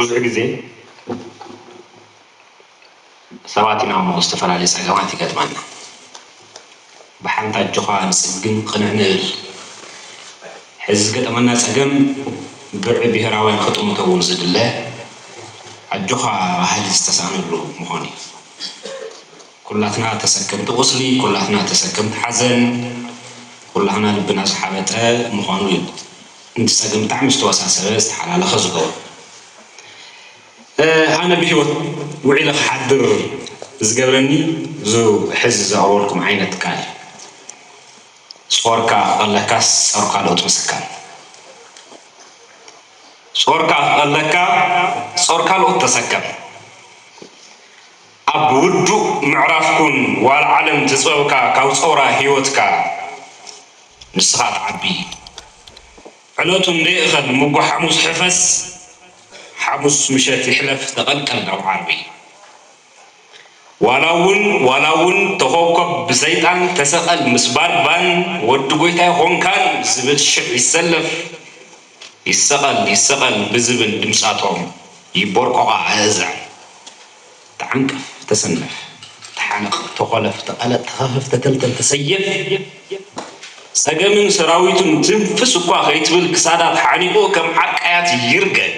ብዙሕ ግዜ ሰባት ኢና እሞ ዝተፈላለዩ ጸገማት ይገጥመና። ብሓንቲ ኣጆኻ ንጽግም ቅንዕ ንብል። ሕዚ ዝገጠመና ጸገም ብርዒ ብሄራውያን ክጥምቶ እውን ዝድለ ኣጆኻ ባህሊ ዝተሳእነሉ ምዃኑ እዩ። ኩላትና ተሰከምቲ ቁስሊ፣ ኩላትና ተሰከምቲ ሓዘን፣ ኩላትና ልብና ዝሓበጠ ምዃኑ እዩ። እቲ ጸገም ብጣዕሚ ዝተወሳሰበ ዝተሓላለኸ ዝገብሮ ኣነ ብህይወት ውዒለ ክሓድር ዝገብረኒ እዚ ሕዚ ዘቕርበልኩም ዓይነት ትካል እዩ። ጾርካ ክቐለካስ ጾር ካልኦት ምስከም። ጾርካ ክቐለካ ጾር ካልኦት ተሰከም። ኣብ ውዱእ ምዕራፍኩን ዋላ ዓለም ትጽበብካ ካብ ጸውራ ህይወትካ ንስኻ ትዓቢ። ዕለቱ እንደ ይእኸል ምጎ ሓሙስ ሕፈስ፣ ሓሙስ ምሸት ይሕለፍ ተቐልቀል ናብ ዓርቢ። ዋላ እውን ዋላ እውን ተኾብኮብ ብሰይጣን ተሰቐል ምስ ባርባን ወዲ ጎይታይ ኾንካን ዝብል ሽዕ ይሰለፍ ይሰቐል ይሰቐል ብዝብል ድምጻቶም ይቦርቆቓ ኣእዛን። ተዓንቀፍ ተሰነፍ ተሓነቕ ተኾለፍ ተቐለጥ ተኸፈፍ ተተልተል ተሰየፍ ጸገምን ሰራዊቱን ትንፍስ እኳ ከይትብል ክሳዳ ተሓኒቑ ከም ዓቃያት ይርገግ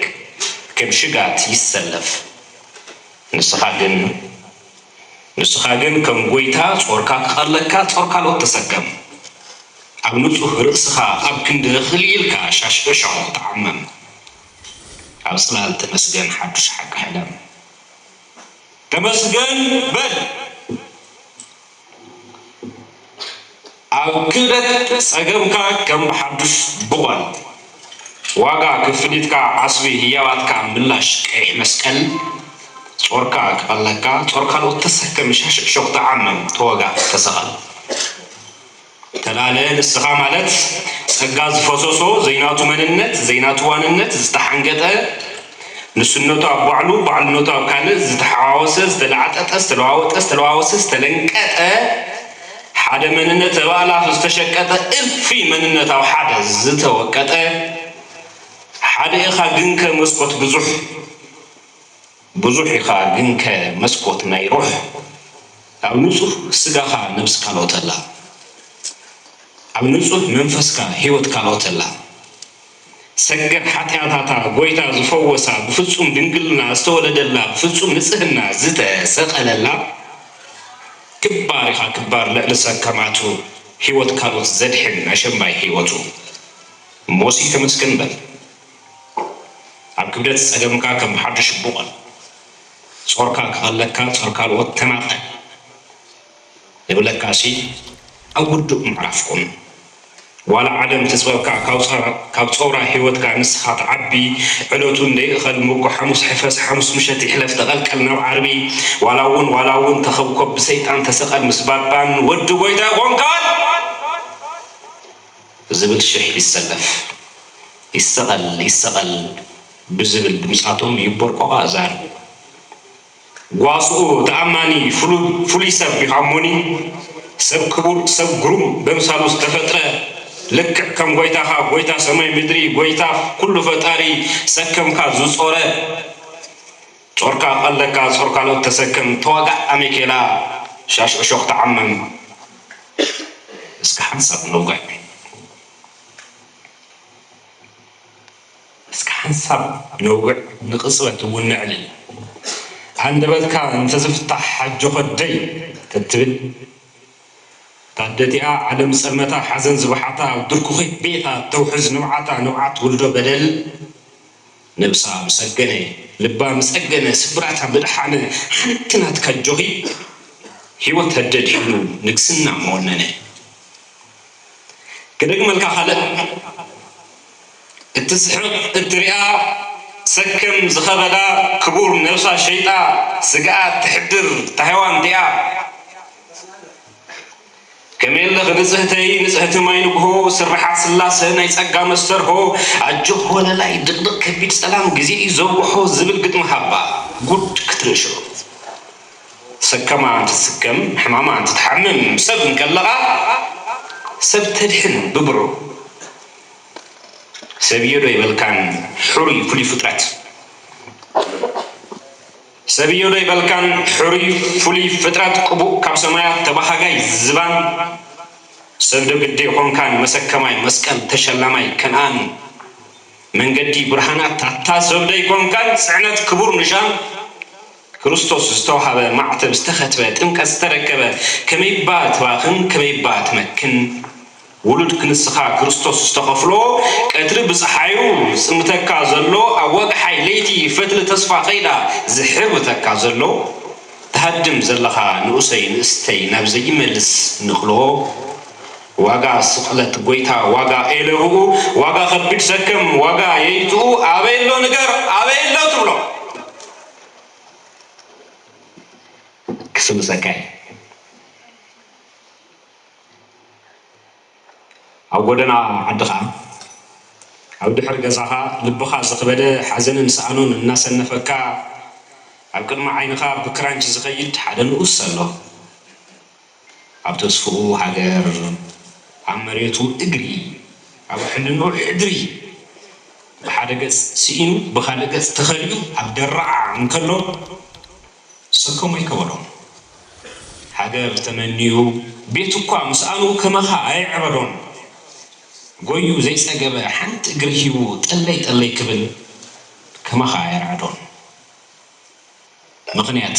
ከም ሽጋት ይሰለፍ። ንስኻ ግን ንስኻ ግን ከም ጎይታ ጾርካ ክቐለካ ጾር ካልኦት ተሰከም። ኣብ ንጹህ ርእስኻ ኣብ ክንዲ እኽሊ ኢልካ ሻሽ ዕሾኽ ተዓመም። ኣብ ጽላል ተመስገን ሓዱሽ ሓቂ ሕለም። ተመስገን በል። ኣብ ክብደት ጸገምካ ከም ብሓዱሽ ብቖል። ዋጋ ክፍሊትካ ዓስቢ ህያባትካ ምላሽ ቀይሕ መስቀል። ጾርካ ክቐለካ ጾር ካልኦት ተሰከም ሻሽ ዕሾኽ ተዓመም ተወጋእ ተሰቐል። ተላለ ንስኻ ማለት ጸጋ ዝፈሰሶ ዘይናቱ መንነት ዘይናቱ ዋንነት ዝተሓንገጠ ንስነቱ ኣብ ባዕሉ ባዕልነቱ ኣብ ካልእ ዝተሓዋወሰ ዝተለዓጠጠ ዝተለዋወጠ ዝተለዋወሰ ዝተለንቀጠ ሓደ መንነት ኣብ ኣእላፍ ዝተሸቀጠ እልፊ መንነት ኣብ ሓደ ዝተወቀጠ ሓደ ኢኻ ግንከ መስኮት ብዙሕ ብዙሕ ኢኻ ግንከ መስኮት ናይ ሩሕ ኣብ ንጹህ ስጋኻ ነብስካ ለውጠላ ኣብ ንጹህ መንፈስካ ህይወትካ ለውጠላ ሰገር ሓጢኣታታ ጎይታ ዝፈወሳ ብፍጹም ድንግልና ዝተወለደላ ብፍጹም ንጽህና ዝተሰቐለላ ክባር ኢኻ ክባር ልዕሊ ሰብ ከማቱ ህይወት ካልኦት ዘድሕን ኣሸንባይ ህይወቱ ሞሲ ተመስገን በል ኣብ ክብደት ጸገምካ ከም ሓዱሽ ብቖል ጾርካ ክቐለካ ጾር ካልኦት ተማቐል ንብለካሲ ኣብ ውዱእ ምዕራፍኩም ዋላ ዓለም ትጽበብካ ካብ ጸውራ ህይወትካ ንስኻ ትዓቢ ዕለቱ እንደይእኸል ምጎ ሓሙስ ሕፈስ ሓሙስ ምሸት ይሕለፍ ተቐልቀል ናብ ዓርቢ ዋላ እውን ዋላ እውን ተኸብኮብ ብሰይጣን ተሰቐል ምስ ባባን ወዲ ጎይታ ይኾንካን ዝብል ሽሕ ይሰለፍ ይሰቐል ይሰቐል ብዝብል ድምጻቶም ይቦርቆቕ ኣእዛኑ። ጓስኡ ተኣማኒ ፍሉይ ሰብ ኢኻ እሞኒ ሰብ ክቡር ሰብ ግሩም በምሳሉ ዝተፈጥረ ልክዕ ከም ጎይታኻ ጎይታ ሰማይ ምድሪ ጎይታ ኩሉ ፈጣሪ ሰከምካ ዝጾረ ጾርካ ቀለካ ጾር ካልኦት ተሰከም ተዋጋእ ኣሜኬላ ሻሽ እሾኽ ተዓመም እስከ ሓንሳብ ነውግዕ እስከ ሓንሳብ ነውግዕ ንቕጽበት እውን ነዕልል ኣንደበትካ እንተዝፍታሕ ሓጆኸ ደይ ተትብል ታደቲኣ ዓለም ጸልመታ ሓዘን ዝበሓታ ኣብ ድርኩኺት ቤታ ተውሕዝ ንብዓታ ንብዓት ውልዶ በደል ነብሳ ምሰገነ ልባ ምጸገነ ስብራታ ምድሓነ ሓንቲ ናትካ ጆኺ ህይወት ተደድሒኑ ንግስና መወነነ ክደግመልካ ካልእ እትስሕቕ እትሪኣ ሰከም ዝኸበዳ ክቡር ነብሳ ሸይጣ ስግኣ ትሕድር ታይዋን እቲኣ ከመየለኽ ንጽህተይ ንጽህቲ ማይ ንግሆ ስርሓት ስላሰ ናይ ጸጋ መስተርሆ ኣጆኽ ወለላይ ድቕድቕ ከቢድ ጸላም ግዜ እዩ ዘውግሖ ዝብል ግጥሚ ሃባ ጉድ ክትርእሾ ሰከማ እንትትስከም ሕማማ እንትትሓምም ሰብ እንከለኻ ሰብ ተድሕን ብብዑ ሰብ እየ ዶ ይበልካን ሕሩይ ፍሉይ ፍጥረት ሰብዮ ዶ ይበልካን ሕሩይ ፍሉይ ፍጥረት ቅቡእ ካብ ሰማያት ተባሃጋይ ዝባን ሰብ ዶ ግዲ ይኾንካን መሰከማይ መስቀል ተሸላማይ ከነኣን መንገዲ ብርሃናት ታታ ሰብ ዶ ይኮንካን ጽዕነት ክቡር ንሻን ክርስቶስ ዝተዋሃበ ማዕተብ ዝተኸትበ ጥምቀት ዝተረከበ ከመይባ ትባኽን ከመይባ ትመክን ውሉድ ክንስኻ ክርስቶስ ዝተኸፍሎ ቀትሪ ብፀሓዩ ዝፅምተካ ዘሎ ኣብ ወግሓይ ለይቲ ፈትሊ ተስፋ ከይዳ ዝሕርብተካ ዘሎ ትሃድም ዘለኻ ንኡሰይ ንእስተይ ናብ ዘይመልስ ንቕሎ ዋጋ ስቕለት ጎይታ ዋጋ ኤለብኡ ዋጋ ከቢድ ሰከም ዋጋ የይትኡ ኣበይ ኣሎ ንገር ኣበይ ኣሎ ትብሎ ክስምሰካ እዩ ኣብ ጎደና ዓድኻ ኣብ ድሕሪ ገዛኻ ልብኻ ዝኽበደ ሓዘንን ሰኣኑን እናሰነፈካ ኣብ ቅድሚ ዓይንኻ ብክራንች ዝኸይድ ሓደ ንኡስ ኣሎ ኣብ ተስፍኡ ሃገር ኣብ መሬቱ እግሪ ኣብ ሕልንኡ ሕድሪ ብሓደ ገጽ ስኢኑ ብኻልእ ገጽ ተኸሊኡ ኣብ ደራዓ እንከሎ ሰከሞ ኣይከበዶን። ሃገር ተመንዩ ቤት እኳ ምስኣኑ ከማኻ ኣየዕበዶን። ጎዩ ዘይጸገበ ሓንቲ እግሪ ሂቡ ጠለይ ጠለይ ክብል ከማኻ ኣየርዕዶን። ምኽንያት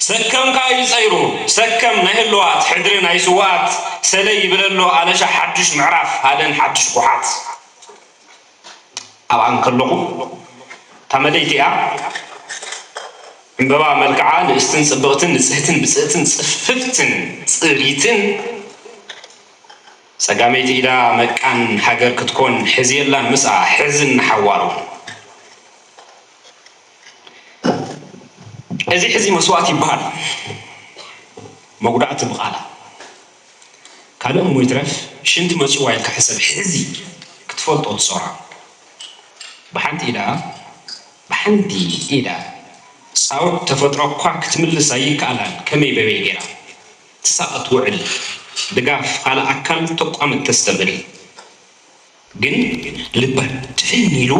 ሰከምካ እዩ ጸይሩ ሰከም ናይ ህልዋት ሕድሪ ናይ ስውኣት ሰለይ ይብለሎ ኣለሻ ሓድሽ ምዕራፍ ሃደን ሓድሽ ጓሓት ኣብኣ እንከለኹ እታ መለይቲ እያ ዕምበባ መልክዓ ንእስትን ጽብቕትን ንጽህትን ብጽእትን ጽፍፍትን ጽሪትን ጸጋመይቲ ኢዳ መቃን ሃገር ክትኮን ሕዝየላን ምስኣ ሕዝን ንሓዋሩ እዚ ሕዚ መስዋእት ይበሃል መጉዳእቲ ብቓላ ካልእ እሞ ይትረፍ ሽንቲ መፂዋ ኢልካ ሕሰብ ሕዚ ክትፈልጦ ትፀራ ብሓንቲ ኢዳ ብሓንቲ ኢዳ ፃውዕ ተፈጥሮ እኳ ክትምልስ ኣይከኣላን ከመይ በበይ ገይራ ትሳቐ ትውዕል ድጋፍ ካልእ ኣካል ተቋምት ተስተብህል ግን ልባ ድፍን ኢሉ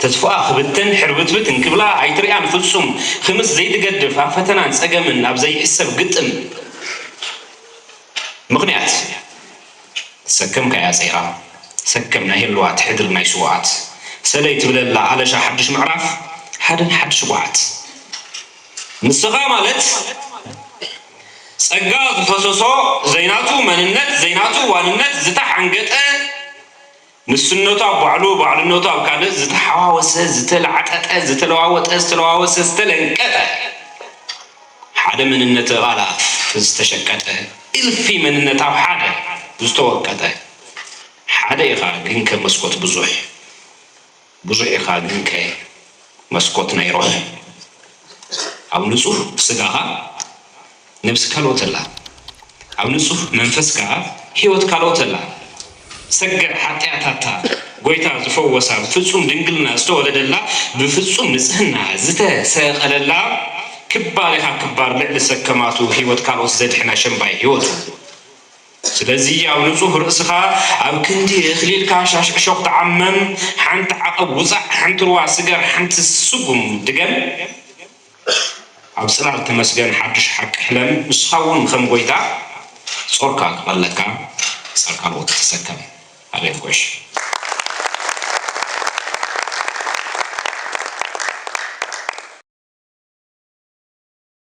ተስፋኣ ክብተን ሕርብትብት እንክብላ ኣይትሪኣን ፍጹም ክምስ ዘይትገድፍ ኣብ ፈተናን ጸገምን ኣብ ዘይሕሰብ ግጥም ምኽንያት ሰከምካ እያ ጸይራ ሰከም ናይ ህልዋት ሕድሪ ናይ ስውኣት ሰለይ ትብለላ ኣለሻ ሓድሽ ምዕራፍ ሓደን ሓድሽ ጓሓት ንስኻ ማለት ጸጋ ዝፈሰሶ ዘይናቱ መንነት ዘይናቱ ዋንነት ዝተሓንገጠ ንስነቱ ኣብ ባዕሉ ባዕልነቱ ኣብ ካልእ ዝተሓዋወሰ ዝተላዕጠጠ ዝተለዋወጠ ዝተለዋወሰ ዝተለንቀጠ ሓደ መንነት ቓላት ዝተሸቀጠ እልፊ መንነት ኣብ ሓደ ዝተወቀጠ ሓደ ኢኻ ግንከ መስኮት ብዙሕ ብዙሕ ኢኻ ግንከ መስኮት ናይ ሮሕ ኣብ ንጹህ ስጋኻ ነብሲ ካልኦት ኣላ ኣብ ንጹህ መንፈስ ከኣ ህይወት ካልኦት ኣላ ሰግዕ ሓጢኣታታ ጎይታ ዝፈወሳ ብፍጹም ድንግልና ዝተወለደላ ብፍጹም ንጽህና ዝተሰቀለላ ክባር ኢኻ ክባር ልዕሊ ሰከማቱ ህይወት ካልኦት ዘድሕና ሸምባይ ህይወቱ ስለዚ ኣብ ንጹህ ርእስኻ ኣብ ክንዲ እኽሊልካ ሻሽ እሾኽ ተዓመም፣ ሓንቲ ዓቐብ ውጻእ፣ ሓንቲ ሩባ ስገር፣ ሓንቲ ስጉም ድገም። ኣብ ጽላል ተመስገን ሓድሽ ሓቂ ሕለም፣ ንስኻ እውን ከም ጎይታ ጾርካ ክቐለካ ጸር ካልኦት ተሰከም። ኣቤት ጎሽ።